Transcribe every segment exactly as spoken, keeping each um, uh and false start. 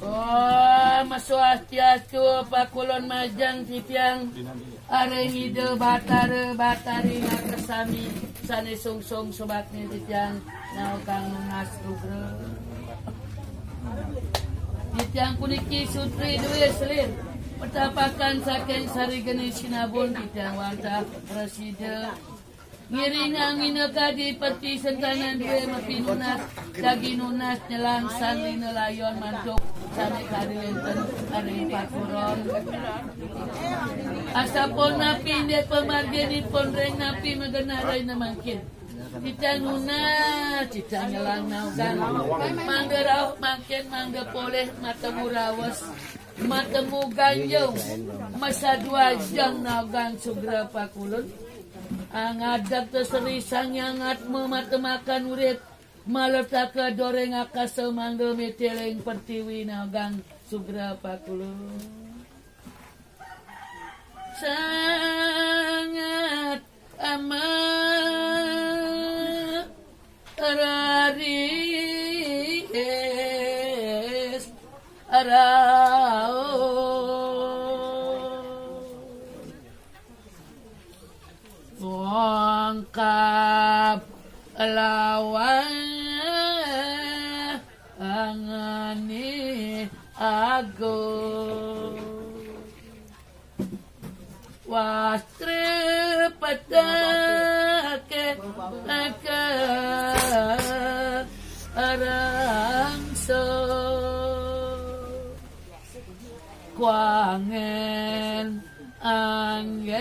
Om Swastiastu, pakulon majeng titiang. Aring Ida Batara Batari makasami sane sungsung subakti titiang naogang nunas lugra. Titiang puniki Sutri Dwi Selir, petapakan saking Sarigeni Sinabung, titiang wantah prasida ngiring angina kadi peti sentanan due mapinunas, jagi nunas nyelang sandina layon mantuk sane kadi wenten ring pakuron. Asapunapi indik pamarginipun ring napi magenah rahina mangkin. Titiang nunas, titiang nyelang naogang. Mangda rauh mangkin, mangda polih matemu raos, matemu ganjung, masadu ajeng naogang sugra pakulun. Angadeg Sri Sang Hyang Atma matemakan urip, maletaka doring akasa mangda mitiling pertiwi naogang sugra pakulun. Sangat amat raris rauh. Lengkap lawan angani agung. Wastra petaka arangso. Kuangen anggen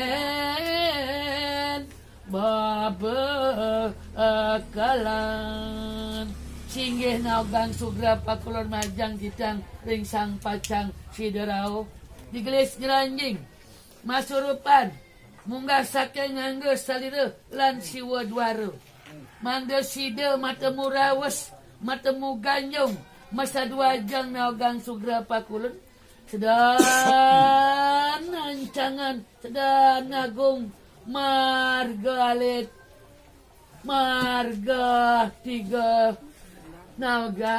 babekelan. Singgih naogang sugra pakulun majeng titiang ring Sang Pacang Sida Rauh. Digelis ngranjing, masurupan, munggah saking ngangga salira lan siwa dwara. Mangda sida matemu raos, matemu ganjung, masadu ajeng naogang sugra pakulun. Sedan ancangan, sedan agung, marga alit, marga tiga naogang.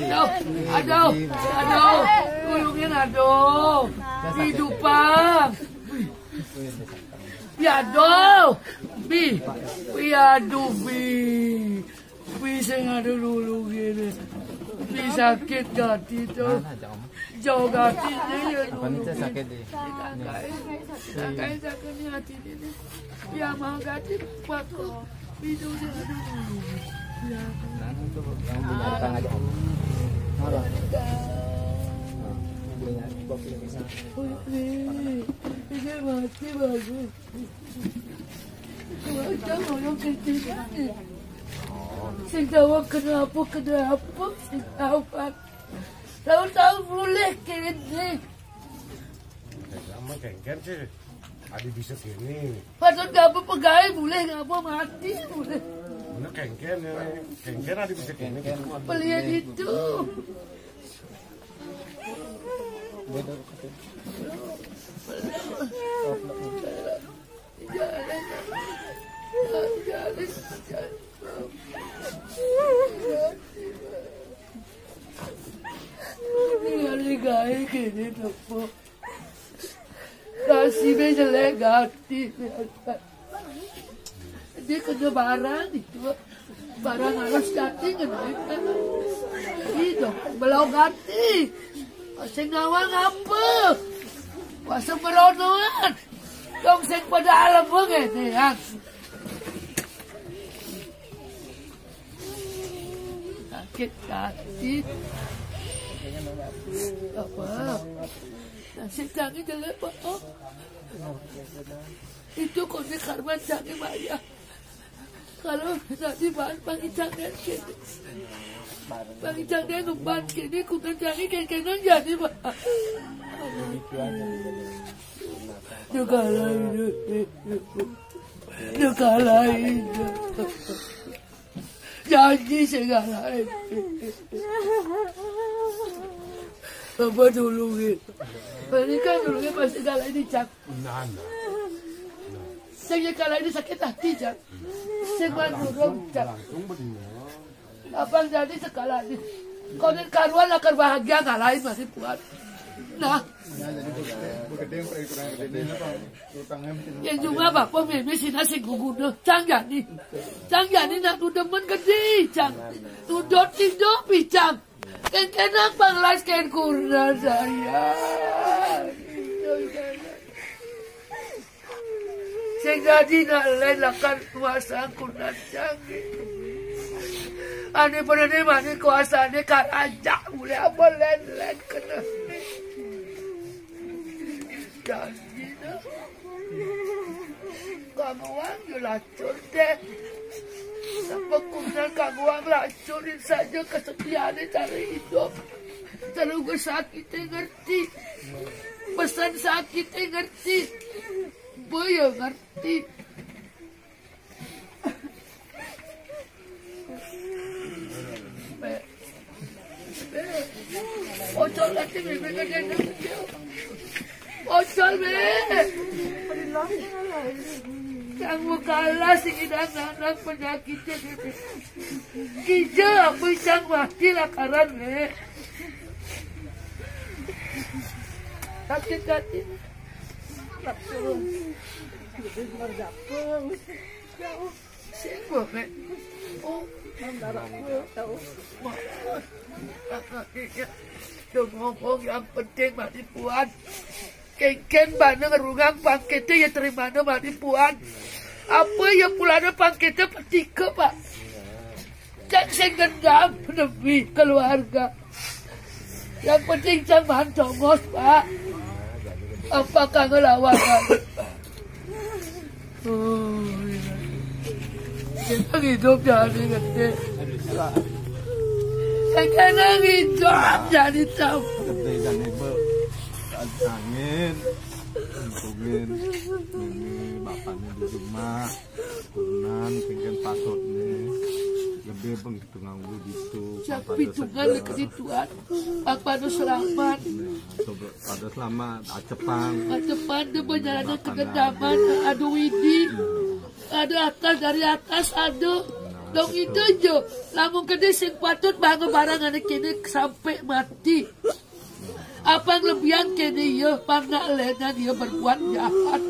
Aduh, aduh, aduh, tulungin, aduh. Hidupan. Ya, aduh. Bi. Ya, aduh, Bi. Bi, sing ada dulu gini. Bi, sakit gati tuh. Jauh gati nih ya dulu. Apa nih, Cak, sakit nih? Kakaknya, kakaknya sakit nih hati ini. Ya, mau gati buatku. Bi, tuh sing ada dulu. Ya. Nah, itu yang punya utang aja, Om. Apa? Nah, punya box ini bisa. Ini, ini mati bagus. Wajah orang kecil. Sing tahu kenapa, kenapa, sing tahu. Tahu-tahu boleh kene. Sama kengken sih. Adi bisa kene. Patut ngapa pegai boleh, ngapa mati boleh. Mana kengken ya? Kengken adi bisa kene. Belian itu. Ini hari gawe kene, Tepuk. Nasibe jelek gati. Dia kena barang itu. Barang halus gati kena. Ini dong, belau gati. Sing nawang apa? Wah, sembronoan. Dong sing pada alam ngene, ya. Sakit hati. Apa? Nasib cangé jelék, Pak. Oh. Itu koné karwan cangé, Pak, ya. Kalau tadi bahan pangicang dan kini. Pangicang dan ngemban kini, kutan cangé kéngkénang jadi, Pak. Negara ini. Negara ini. Janji segala. Apa dulu, gitu? Ini kan dulu, pas segala ini, Cak. Nah, nah. Sing nyekalain sakit hati, Jang. Sing mandurung, Jang. Abang jadi sekalain. Koné karuan lakar bahagia ngalahin masih kuat. Nah, ya juga bapak mimi sina sing guguna. Cang jani. Cang jani nak nu demen gedé, Cang. Nudot hidup, Cang. Kéngkénang panglas kén kurna saya. Sing dadi nak lén lakar kuasa kurna cangé. Ané penené mané kuasané karaja mulih apa lén-lén kena. Janji dah. Kaguang yo lacur deh. Sapa kurna kaguang lacurin saja kesetiané cara hidup. Terus sakité ngerti. Pesan sakité ngerti. Boyo ngerti. Ocol ati bébé kerja. Ocol bé. Kamu kalah sing idang anak penyakitnya, bébé. Kija aku cang mati lakaran, bé. Sakit hati. Sing, bé. Oh, darah aku tahu. Tuh ngomong yang penting mati puan. Kéngkén bana ngerungang pangkété ya terimana mati puan. Apa ya pulana pangkété petika, Pak? Cang sing dendam demi keluarga. Yang penting cang maan tongos, Pak. Apa kang ngelawan, Pak? Oh, iya. Kita hidup jadi gedé. Kita hidup jadi tahu. Gedé dan ibu angin, untungin ini bapaknya di rumah. Kunan, kéngkén patutné. Gedé penghitungan gitu. Siap hitungan ke situan. Apa nu selamat? Pada selamat, acepang. Acepang deh perjalanan ke Kendaman, aduh Widi. Ada atas, dari atas ada. Dong itu aja. Lamun gedé sing patut banget barang anak ini sampai mati. Apa yang lebihan kene ya, pang nak lenan ya berbuat jahat.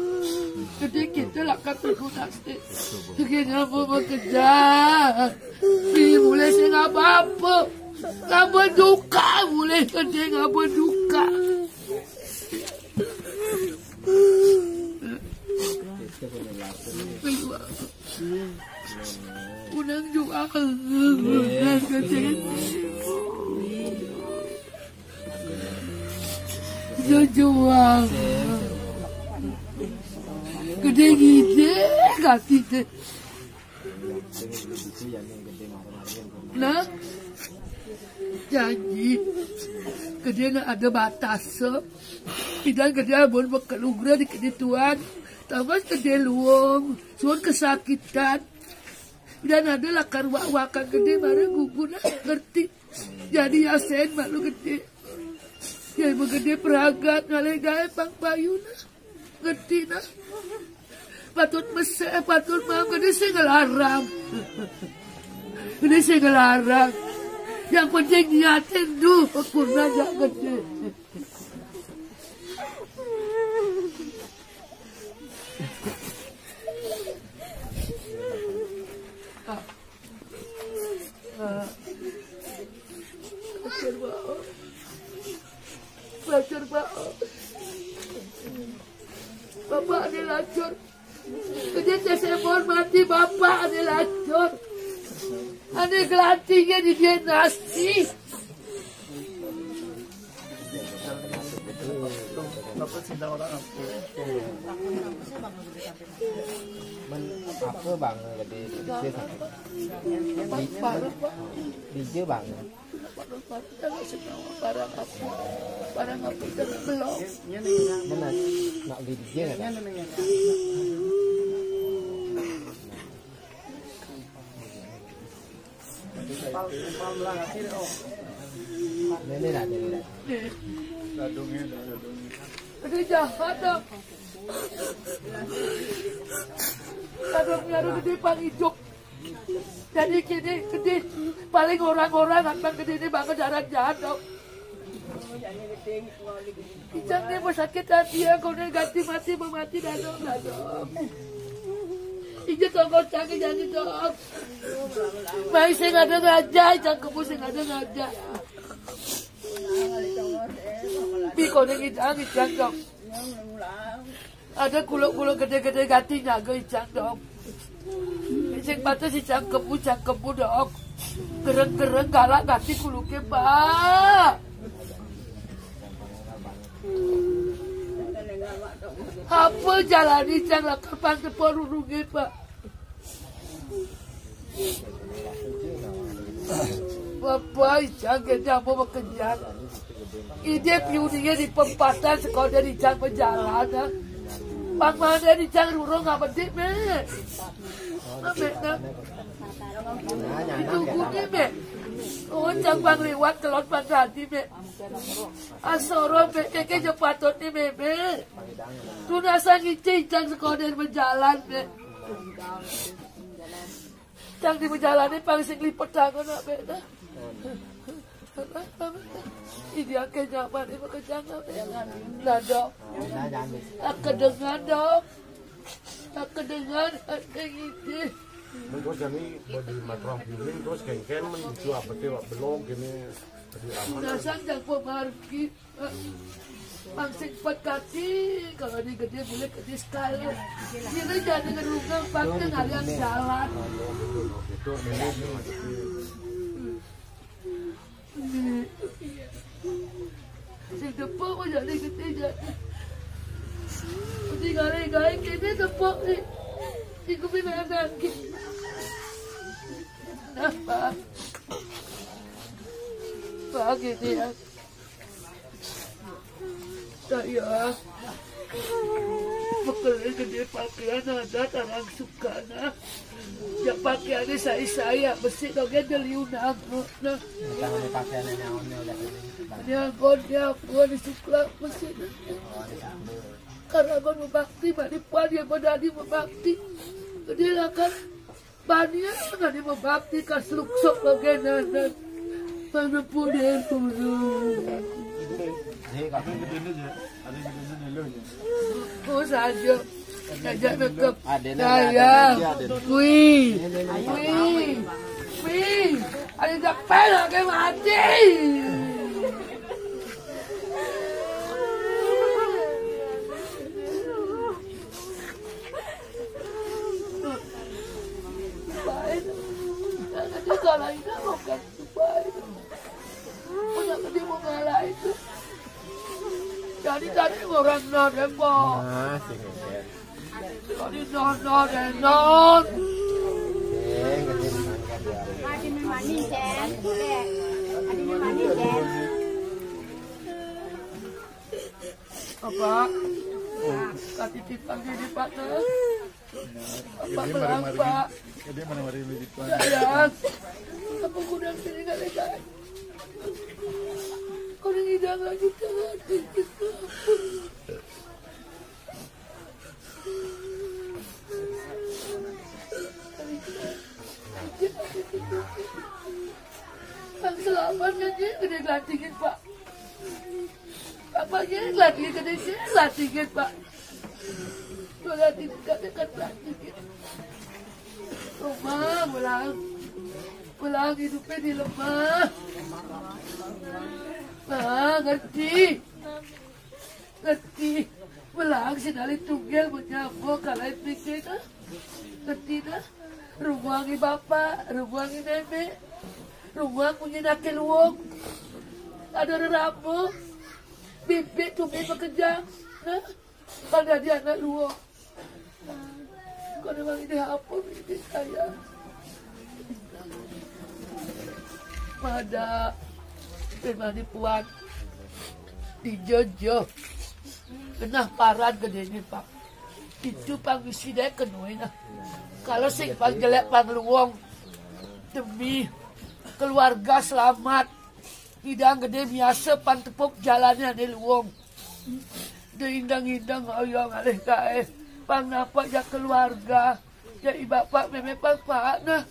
Jadi kita lah kan terguna sih. Segini apa bekerja. Ini mulai sing apa-apa. Ngapa duka, mulai kerja ngapa duka. Unang juga. Unang kerja. Jojoang. Gedé-gedé kaki deh. Nah, janji. Gedé na ada batas. Idan gedé abon bekelugra di gedé tuan. Tambah gedé luung. Suun kesakitan. Idan ada lakar wak-wakan gedé bareng gugu nah ngerti. Jadi yasen malu gedé. Ya ibu gedé peragat ngalih gaé pang payu nah. Ngerti nah. Patut mesé, patut maaf gedé sing ngelarang. Gedé sing ngelarang. Yang penting niatin duh, kurna jak gedé. Belajar, Pak. Bapak ada lacur. Kerja saya mohon mati, Bapak ada lacur. Ane gelantingnya di dia nasi. Men apa bang gede di sini? Di, di je bang. Barang apa? Barang apa kita belum? Mana nak beli di je? Ini lah, ini lah. Itu jahat dong. Kadang nyari gede pang ijuk. Jadi kini gede paling orang-orang nantang gede ini banget jalan jahat dong. Ijang ni mau sakit hati ya, kau ni ganti mati mau mati dah dong, dah dong. Ijang kau kau cari jadi dong. Mai sing ada ngaja, ijang kamu sing ada ngaja. Bi kau ni ijang ijang dong. Ada kuluk-kuluk gede-gede ganti nyaga ijang dong. Sing patah si cangkemmu cangkemmu dong. Gereng-gereng galak ganti kuluke pak. Apa jalan ijang lakar pang tepo rurunge pak. Bapak ijang kene apa bekenyan. Ide piuninge di pempatan sekolah ijang pejalan. Pang mana ijang rurung apa dik me. Ame na. Itu gune me. Oh cang bang lewat kelon pang tadi me. Asoro me keke jepatut ni me me. Tunasa ngice ijang sekolah berjalan me. Cang di berjalan ni pang sing lipet aku nak me na. Ini akeh nyaman ini kejang nak me. Nah dok. Aku dengar dok. Aku dengar ada ini. Terus jadi body microbioming terus kengken menuju apa sih wak belum gini. Jadi apa? Nasang jangko margi. Pang sing pet kati kalau di gede boleh gede sekali. Kira jadi ngerungang pakai ngalian jalan. Itu ini. Sing depo kok jadi gede jadi. Udah gare-gare kene depo ni. Iku pinangan. Nah, Pak. Pak gini ya. Saya bekerja gede pakaian adat orang suka nah. Ya pakaiannya saya-saya besi dogen deliunang. Nah, Tangan pakaiannya nyaonnya udah ini. dia gon dia pun di sukla besi. Karena gon berbakti mari puan dia gon dadi berbakti. Jadi lah kan bania tadi berbakti kas luksok bagenanan. Mana pun dia dulu. Jadi kalau Kau saja ngajak nekep Adena saya. ada Wih, wih, wih. Ada sampai lagi mati. Baik. Nanti kalau ini bukan baik. Punya gede mau ngalah itu. Jadi tadi orang non rembok. Nah, sih ngeser. Tadi non non non. Eh, ngeser kan ya. Adi memani Jen. Adi memani Jen. Apa? Kati titang ini pak nah. Apa Ini pelang mari-mari. Pak? Ini mari-mari di depan. Sayang. Apa gudang sini nggak legal? Kau yang hidup lagi tuh. Bang selamat kan dia kena gantikan pak. Apa dia lagi kena dia gantikan pak. Kau ganti dekat dekat gantikan. Rumah pulang. Pulang hidupnya di lemah. Ah, ngerti. Ngerti. Pulang si Nali tunggil menyambung kalau pikir dah. Ngerti dah. Rumuang i bapak, rumuang i mémé, rumuang munyin aké luung. Ada rerama, bibit tumbén makejang. Nah, pada dia anak luung. Kau memang ini apa ini saya? Pada memang di puan di jojo. Genah paran gedéné, Pak. Itu pang misi deh kenué nah. Kalau sing pang jelék pang luung demi keluarga selamat. Ngidang gedé miasa pang tepuk jalané ané luung. Dé indang-indang ayo ngalih gaé. Pang napak jak keluarga. Jak i bapak mémé pang paak nah.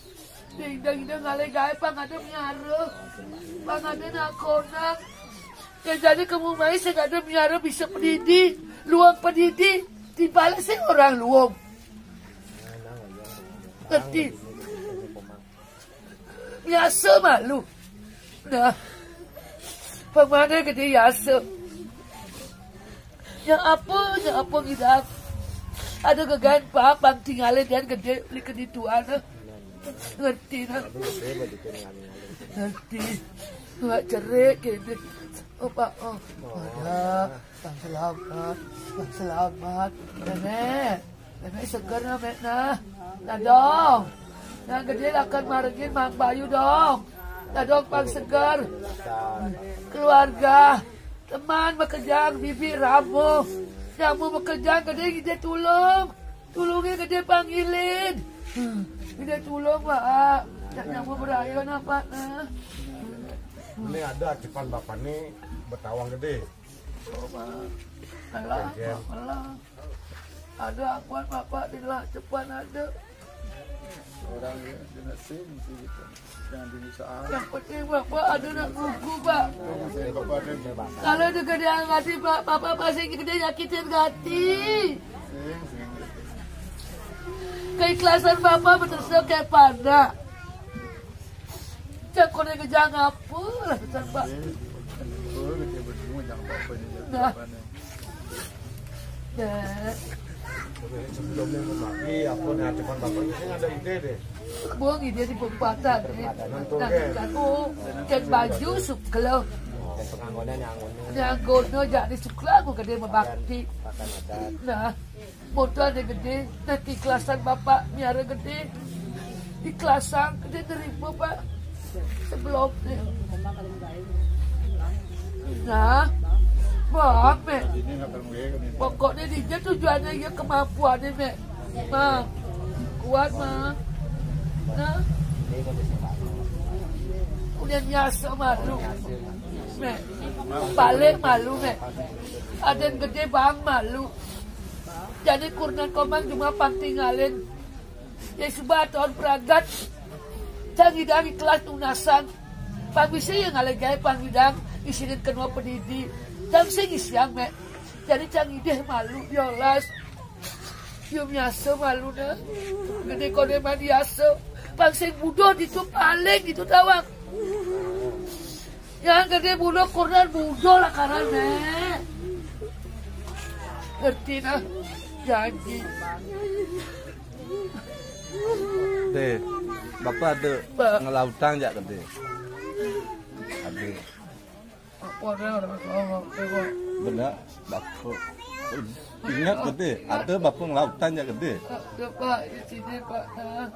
Dé indang-indang ngalih gaé pang ada miara. Pang ada nak konang. Yang jadi kamu mai sing ada miara bisa pedidi. Luung pedidi. Timbal sing orang luung. Ngerti? Biasa malu. Nah, pang mana gedé biasa. Yang apa, yang apa ngidang. Ada gegan pang, pang tinggalin dan gedé beli kedituan. Ngerti nah. Ngerti. Nggak cerik ini. Oh, Pak, oh. Ada. Pang selamat, pang selamat. Nenek, nenek seger nah, Mek nah. Dadong. Yang gedé lakar marengin Mang Bayu dong. Dadong pang seger. Keluarga, teman makejang, bibi rama. Nyamu makejang, gedé ngidih tulung. Tulungé gedé pang ilin. Ngidih tulung, Pak. Nyamu berayun apa nah. Ini ada cepan bapak nih betawang gedé. Alah, alah. Ada akuan bapak di lah cepan ada. Orang yang kena sing sih gitu. Jangan diusaha. Yang penting bapak ada nak buku, Pak. Kalau ada gedé hati, Pak, bapak pasti gedé nyakitin hati. Keikhlasan bapak betul kayak panah. Cak koné ngejang apa lah, pesan Pak. Nah. Nah. Sebelumnya memaki, aku nih cuman bapak ini ada ide deh. Buang ide di perempatan nih. Nah, kan, oh, kan baju suklo. Penganggonan yang ngono. Yang ngono jadi suklo aku gedé mabakti. Nah. Modal gedé, nah keikhlasan bapak miara gedé. Ikhlasan gedé nerima, Pak. Sebelum nih. Nah, Bang, Mek. Pokoknya dia tujuannya ya kemampuannya, Mek. Bang, kuat, Bang. Nah, udah biasa malu, Mek. Balik malu, Mek. Ada yang gedé, Bang, malu. Jadi kurenan komang cuma pang tinggalin. Ya suba taun pragat. Cang ngidang ikhlas nunasan. Pang bisa ya ngalih gaé pang ngidang isinin kenua pedidi. Cang sing isiang, Mek. Jadi cang idih malu, ya las. Ya miasa malu nah. Gedé koné mah biasa. Pang sing buduh ditu paling ditu tawang. Yang gedé buduh kurenan buduh lah karan, Mek. Ngerti nah. Janji. Dé, bapak ada Pak. Ngelautang jak gedé. Ada. Apa ada orang tahu apa, Pak? Benar, bapak. Ingat gedé, ada bapak ngelautang jak gedé. Ada, Pak, di sini, Pak. Nah.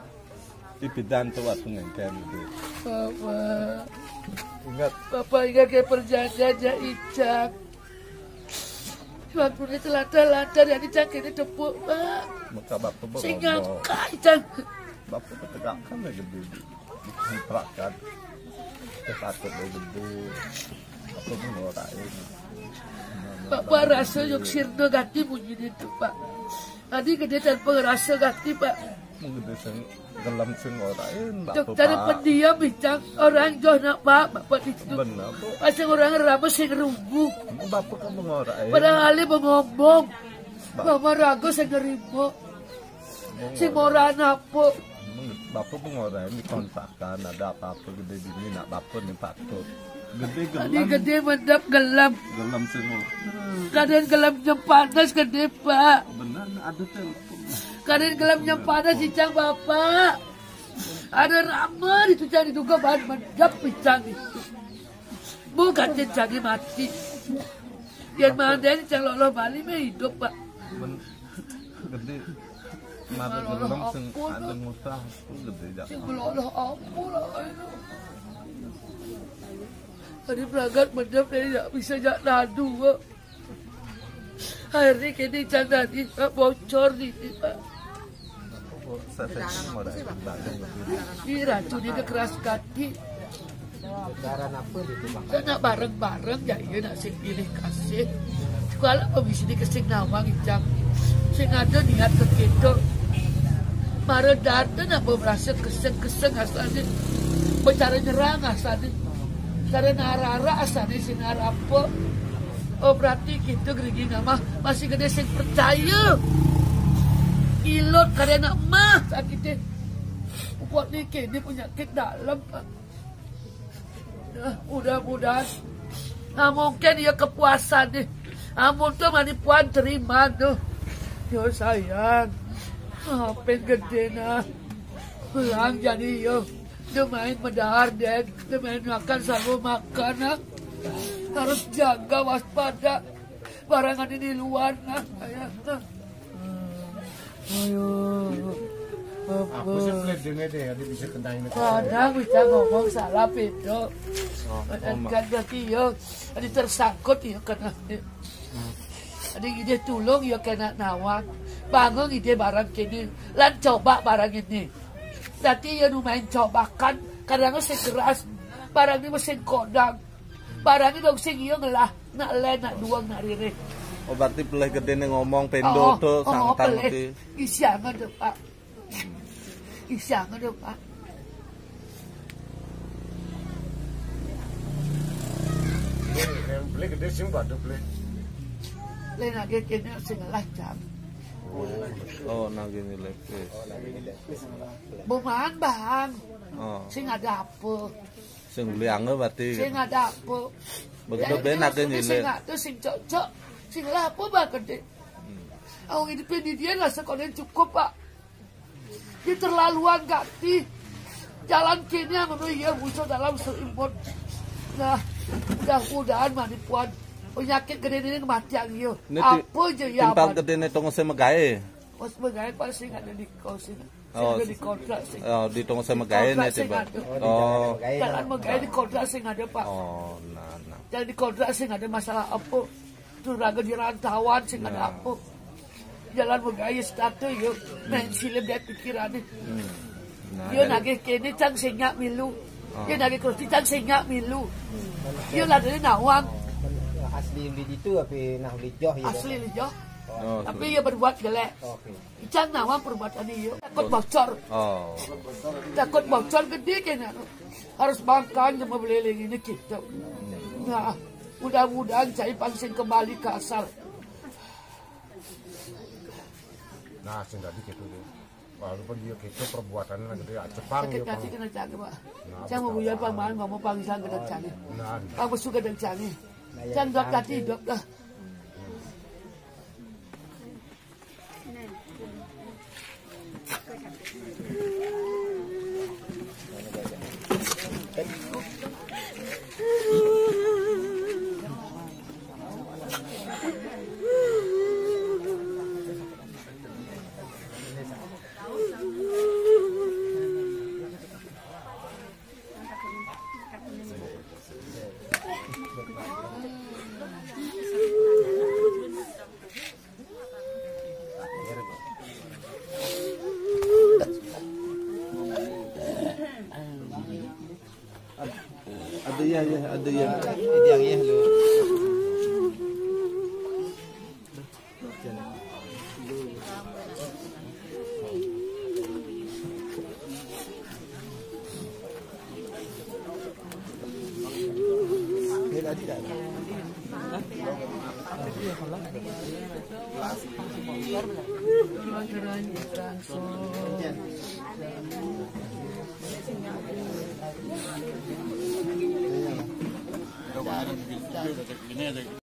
Di bidan tuh waktu ngengken gedé. Bapak. Ingat. Bapak ingat kayak perjanjian ya, Icang. Waktu ini telantar-lantar, jadi Icang kini tepuk, Pak. Maka bapak sing berondong. Nyangka, Icang. Bapak ketegakan lagi gedé. Dikontrakan. Kita takut lagi gedé. Bapak mengorain. Bapak rasa yuk sirna gati munyi itu, Pak. Tadi gedé tanpa rasa gati, Pak. Gedé sing gelem sing ngorain, Bapak, cara Pak. Pendiam, Icang. Orang joh nak, Pak, Bapak di situ. Benar, Bu. Pas orang rama sing rubuh. Bapak kan mengorain. Padahal dia ngomong. Bapak. Mama ragu sing nerima. Sing morahan apa? Bapak mengorain di kontrakan, ada apa-apa gedé dini, nak Bapak nih patut. Gedé tadi gelem. Gedé mendap gelem. Gelem sing ngor-. Kadén gelem nyempanas gedé, Pak. Benar, ada telepon. Kadén gelem nyempanas, Icang, Bapak. Ada rame di tu cang, diduga bahan mendep cang ni. Bu kate cang ni mati. Yang mana ni cang loloh bali meh hidup, Pak. Men-, gede. Mata gelem sing ada ngusah, gede jak. Sing meloloh apa lah. Tadi berangkat mendep dia tidak bisa jak nadu, Pak. Akhirnya kini cang tadi, Pak, bocor ni, Pak. Ini racun ini keras kati. Kena bareng-bareng ya, iya nak sing pilih kasih. Kalau pemisi ni kesing nawang icang, sing ada niat ke kita. Mara data nak berasa keseng-keseng asal ni, bercara nyerang asal ni, cara narara asal ni, sing apa. Oh, berarti kita gerigi nama masih gede sing percaya. Ilut kada nak mah sakitnya. Buat ni kini penyakit dalam, Pak. Nah, mudah-mudahan. Nah, mungkin ia kepuasan ni. Amun tu mani puan terima tu. Yo sayang. Apa yang gede nah. Pulang jadi yo. Dia main medar, Den. Dia main makan, selalu makan, nah. Harus jaga, waspada. Barangan ini luar, nah. Ayah, nah. Ayo. Apa sih peledengnya deh, ada bisa kena ini. Kadang bisa ngomong salah, Pedro. Oh, oh, Mak. Kan kaki, yo. Ada tersangkut, yo, kena. Ada ide tulung, yo, kena nawang. Bangun ide barang kini. Lan coba barang ini. Dadi ya lumayan cobakan, kadang sing keras, barang ini mesin kodang, barang ini dong sing iya ngelah, nak le, nak duang, nak rire. Oh, berarti pelih gedene ngomong pendo. Oh, to oh, sangtang pelih. Mesti. Isiangan to, Pak. Isiangan to, Pak. Yang beli gede sih, waduh, beli. Le nak kene sing ngelah, Cang. Oh, nang kene lepis. Buman, Bang. Oh. Sing ada apa? Sing beli anggo berarti. Sing ada apa? Begitu. Ya, ben ini akhirnya maksudnya sing nyilek. Ada, sing cocok. Sing lah apa, Bang, gede? Hmm. Awang ini pendidikan lah sekolah yang cukup, Pak. Ini terlaluan gati. Jalan kini yang menurut ia muncul dalam selimut. Nah, mudah-mudahan manipuan penyakit gede ini kematian ia. Ini ti-, apa je ya, timpal Bang? Gede ini tunggu saya megawe. Pas megawe, Pak, sing ada di kos ini. Oh, sing ada di kontrak sih. Oh, di tunggu saya megawe ini tiba. Oh. Jalan megawe di kontrak sing ada, Pak. Oh, nah, nah. Jalan di kontrak sing ada masalah apa? Tuh raga di rantauan sing ada apa? Jalan megawe status yuk. Main silem dia pikirannya. Hmm. Nah, dia nagih kene cang sing nyak milu. Oh. Dia nagih kursi cang sing nyak milu. Dia lah dari nawang. Asli lijoh apa nah lijoh ya? Asli lijoh. Oh, tapi ya berbuat jelek. Oke. Cang nawang perbuatan dia. Takut bocor. Oh. Takut bocor gede kena. Harus bangkan sama beliling ini kita. Nah, mudah-mudahan cai pangsing kembali ke asal. Nah, sing tadi gitu ya. Walaupun dia gitu perbuatannya gede acepang. Sakit ya, hati Pak. Kena jaga, Pak. Nah, cang mau betul. Buyar paman, mau mau panggilan gede cang. Nah, nah. Aku suka gede cang. Nah, ya, cang dok tadi dok dah. Ada ya, ya, ada ya. Ada yang ya, lu. Ini ada.